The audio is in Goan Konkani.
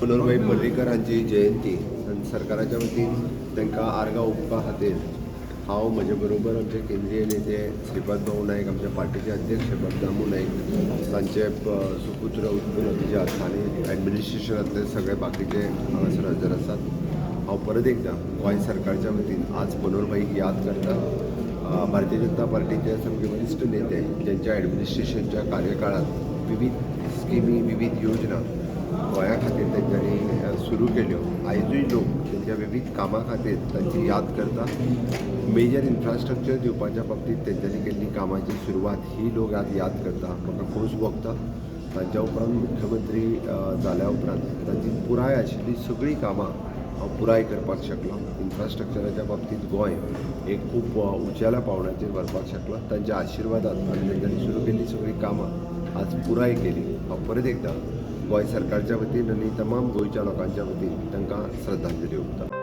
मनोहरभाई पर्रीकर हांची जयंती आनी सरकाराच्या वतीन तांकां आर्गां ओंपपा खातीर हांव, म्हजे बरोबर आमचे केंद्रीय नेते श्रीपाद भाऊ नायक, आमच्या पार्टीचे अध्यक्ष बाब दामू नायक, तांचे सुपुत्र उत्पल अभिजात आनी एडमिनिस्ट्रेशनांतले सगळे बाकीचे हांगासर हजर आसात. हांव परत एकदां गोंय सरकारच्या वतीन आज मनोहरभाईक याद करता. भारतीय जनता पार्टीचे सामके वरिश्ठ नेते, ज्यांच्या एडमिनिस्ट्रेशनच्या कार्यकाळात विविध स्किमी, विविध योजना गोंया खातीर तेंच्यांनी सुरू केल्यो. आयजूय लोक तेंच्या विविध कामां खातीर तांची याद करता. मेजर इन्फ्रास्ट्रक्चर दिवपाच्या बाबतींत तेंच्यांनी केल्ली कामाची सुरवात ही लोक आज याद करता. म्हाका खोस भोगता, तांच्या उपरांत मुख्यमंत्री जाल्या उपरांत तांची पुराय आशिल्ली सगळीं कामां हांव पुराय करपाक शकलो. इन्फ्रास्ट्रक्चराच्या बाबतींत गोंय एक खूब उंचेल्या पावंड्याचेर व्हरपाक शकलो. तांच्या आशिर्वादान आनी तेंच्यांनी सुरू केल्ली सगळीं कामां आज पुराय केली. हांव परत एकदां गोंय सरकारच्या वतीन आनी तमाम गोंयच्या लोकांच्या वतीन तांकां श्रद्धांजली ओंपता.